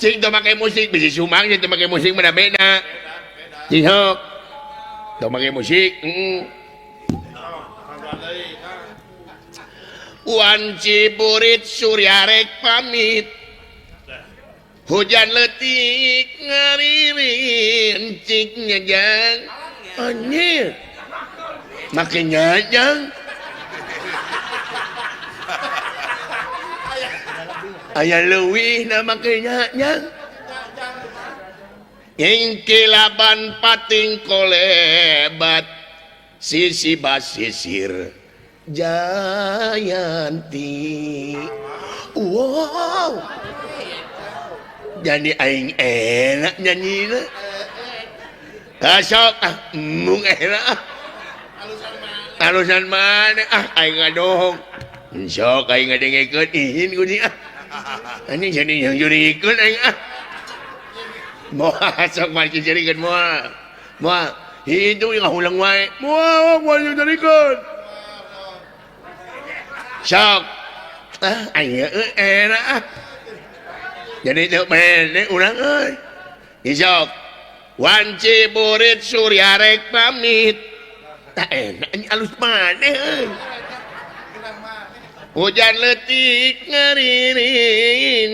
Cing teu make musik bisi sumang teu make musik mah beda. Cing sok. Teu make musik, heeh. Wanci burit surya rek pamit. Hujan leutik ngaririn cik nyajang. Anjir. Make nyajang. Aya leuwih na make nyajang. Ingkilaban pating kolebat sisi basisir Jayanti. Wow. Jadi aing enak nyanyina. Kasok ah mung enak ah. Alusan mana ah aing ngadohong. Sok aing ngadengekeun ihin kuning ah. Anjing jadi yang jurikeun aing ah. Moal sok mari jurikeun moal. Moal hitung ngahulang wae. Moal moal jurikeun. Sok ah aing enak ah. Jadi teu mene urang euy. Sok wanci burit surya rek pamit. Tak enak alus maneh euy. Hujan leutik ngaririn.